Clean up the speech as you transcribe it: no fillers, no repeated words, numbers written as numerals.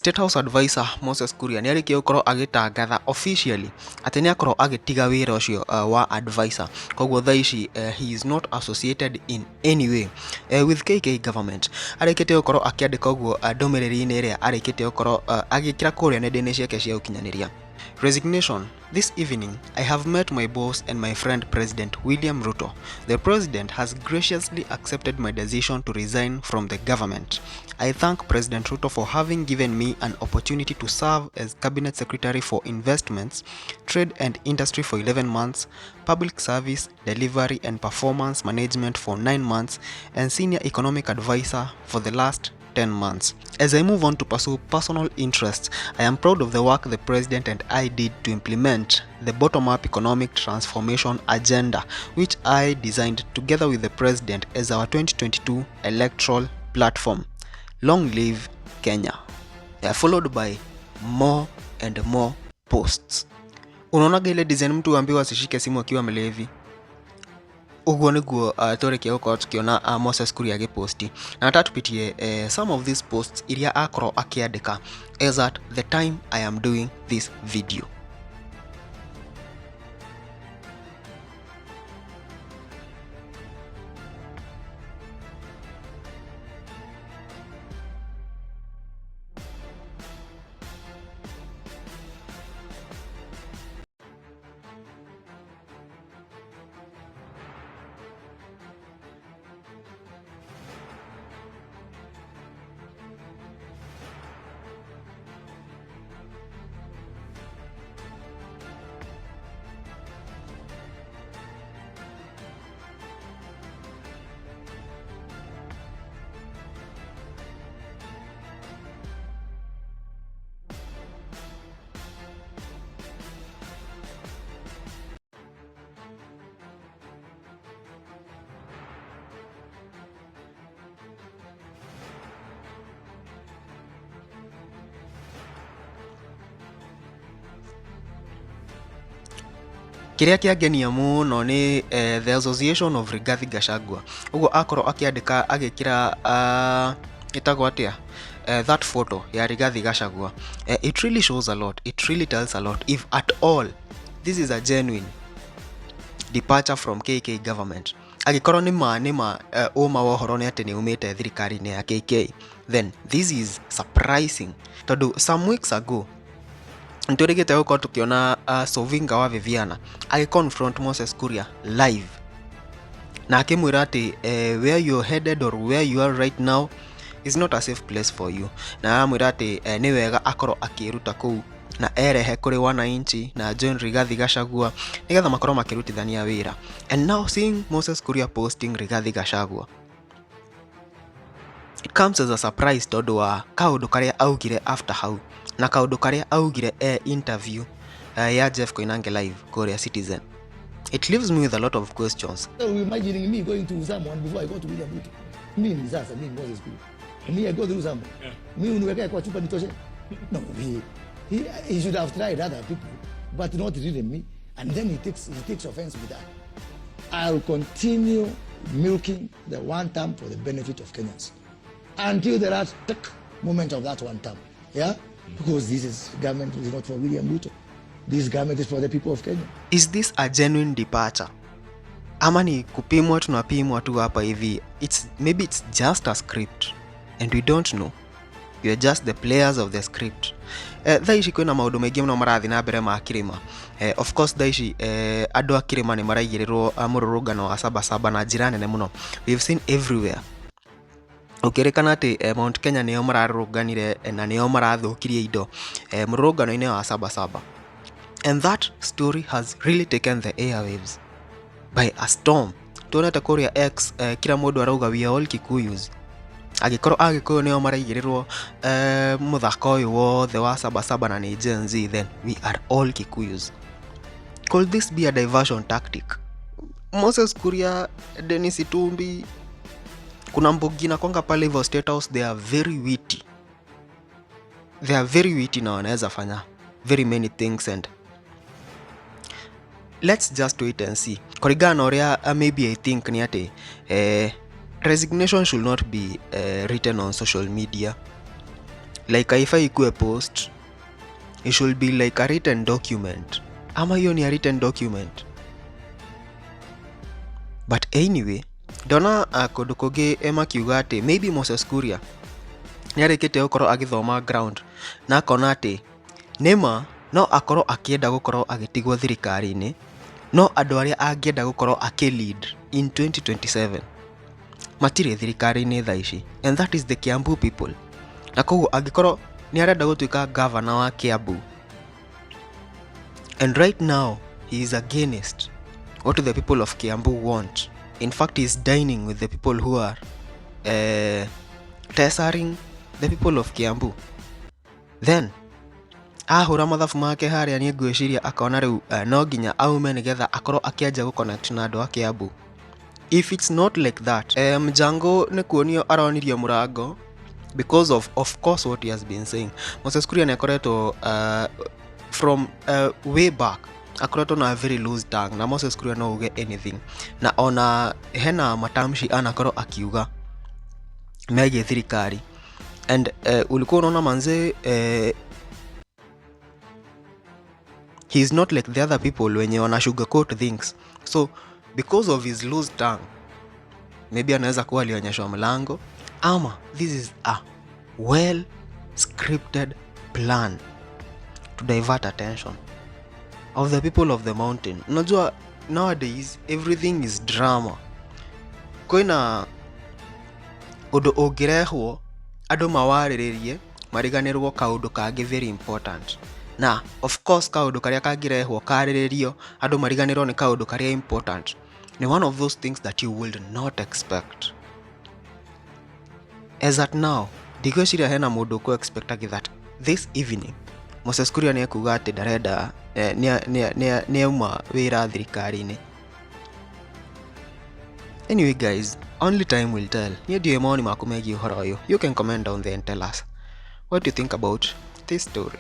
State House Advisor Moses Kuria nĩ arĩkia gũkorwo agĩtangatha officially atĩ nĩ akorwo agĩtiga wĩra ũcio wa advisor. Koguo thaa ici he is not associated in any way with KK government. Arĩkĩtie gũkorwo akĩandĩka ũguo ndũmĩrĩri-inĩ ĩrĩa arĩkĩtie gũkorwo agĩkĩra kũrĩa nenda-inĩ ciake cia ũkinyanĩria. Resignation. This evening, I have met my boss and my friend President William Ruto. The president has graciously accepted my decision to resign from the government. I thank President Ruto for having given me an opportunity to serve as Cabinet Secretary for Investments, Trade and Industry for 11 months, Public Service, Delivery and Performance Management for 9 months, and Senior Economic Advisor for the last 10 months. As I move on to pursue personal interests, I am proud of the work the President and I did to implement the bottom-up economic transformation agenda, which I designed together with the President as our 2022 electoral platform. Long live Kenya. They are followed by more and more posts. Unaonaga ile design mtu huambiwa asishike simu akiwa mlevi? Ũguo nĩguo tũrĩkia gũkorwo tũkĩona Moses Kuria agĩposti na nataka tupitie some of these posts iria akorwo akĩandĩka as at the time I am doing this video. Kĩrĩa kĩangenia mũno nĩ the association of Rigathi Gachagua. Ũguo akorwo akĩandĩka agĩkĩra ĩtagwo atĩa that photo ya Rigathi Gachagua. It really shows a lot, it really tells a lot if at all this is a genuine departure from KK government. Angĩkorwo nĩ ma nĩ ma ũma wa ũhoro nĩ atĩ nĩ umĩte thirikari-inĩ ya KK, then this is surprising tondũ some weeks ago nĩtũrĩgĩte gũkorwo tũkĩona Sovinga wa Viviana agĩ confront Moses Kuria live na akĩmwĩra atĩ where you're headed or where you are right now is not a safe place for you, na aramwĩra atĩ nĩ wega akorwo akĩruta kũu na erehe kũrĩ wananchi na John Rigathi Gachagua nĩgetha makorwo makĩrutithania wĩra. And now seeing Moses Kuria posting Rigathi Gachagua, it comes as a surprise tondũ wa kaũndũ karĩa augire after hau na kaũndũ karĩa augire e interview ya Jeff Koinange live kũrĩa Citizen. It leaves me with a lot of questions. So imagining me going to someone before I go to William Ruto. Mimi sasa mimi Moses Kuria. Me I go through someone. Yeah. Mimi uniwekee kwa chupa nitoshe. No, he should have tried other people but not really me. And then he takes offense with that. I'll continue milking the one term for the benefit of Kenyans until the last tick moment of that one term. Yeah? Because this is government is not for William Ruto. This government is for the people of Kenya. Is this a genuine departure? Ama ni kupimwa tunapimwa tu hapa hivi? It's maybe it's just a script and we don't know. We are just the players of the script. Thaa ici kwĩna maũndũ maingĩ mũno marathiĩ na mbere ma kĩrĩma. Of course thaa ici andũ a kĩrĩma nĩ maraigĩrĩrwo mũrũrũngano wa Sabasaba na njĩra nene mũno. We've seen everywhere ũkĩrĩkana atĩ Mount Kenya nĩo mararũrũnganire na nĩo marathũkirie indo mũrũrũngano-inĩ wa Sabasaba. And that story has really taken the airwaves by a storm. Tuonete kũrĩa X kila mũndũ arauga we are all Kikuyus. Angĩkorwo Agĩkũyũ nĩo maraigĩrĩrwo mũthako ũyũ wothe wa Sabasaba na nĩ Gen Z, then we are all Kikuyus. Could this be a diversion tactic? Moses Kuria, Dennis Itumbi, kuna mbogi nakwanga pale hivyo State House, they are very witty. They are very witty na wanaweza fanya very many things, and let's just wait and see. Kũringana na ũrĩa maybe I think nĩ atĩ resignation should not be written on social media. Like haifai ikuwe post, it should be like a written document. Ama hiyo ni a written document? But anyway, ndona kũndũ kũngĩ makiuga atĩ maybe Moses Kuria nĩ arĩkĩtie gũkorwo agĩthoma ground na akona atĩ nĩma no akorwo akĩenda gũkorwo agĩtigwo thirikari-inĩ, no andũ arĩa angĩenda gũkorwo akĩ lead in 2027 matirĩ thirikari-inĩ thaa ici, and that is the Kiambu people. Na koguo angĩkorwo nĩ arenda gũtuĩka governor wa Kiambu and right now he is against what the people of Kiambu want, in fact he is dining with the people who are tessering the people of Kiambu, then ahũra mathabu make harĩa, niĩ ngwĩciria akona rĩu no nginya aume nĩgetha akorwo akĩanjia gũconnect na andũ a Kiambu. If it's not like that, Mjango nĩ kuonio aronirio mũrango because of course what he has been saying. Moses Kuria nĩ akoretwo from way back akoretwo na very loose tongue, na Moses Kuria no uge anything, na ona hena matamshi anakorwo akiuga megiĩ thirikari, and ulikuwa unaona manze, he is not like the other people wenye wana sugarcoat things. So because of his loose tongue, maybe anaweza kuwa alionyeshwa mlango, ama this is a well scripted plan to divert attention of the people of the mountain. Unajua nowadays everything is drama. Kwĩna ũndũ ũngĩrehwo andũ mawarĩrĩrie mariganĩrwo kaũndũ kangĩ very important, na of course kaũndũ karĩa kangĩrehwo karĩrĩrio andũ mariganĩrwo nĩ kaũndũ karĩa important ni one of those things that you would not expect. As at now, ndigwĩciria hena mũndũ ũkũ expect that this evening Moses Kuria nĩ ekuga atĩ ndarenda nĩ auma wĩra thirikari-inĩ. Anyway guys, only time will tell. Niĩ ndiũĩ mawoni maku megiĩ ũhoro ũyũ. You can comment down there and tell us what you think about this story.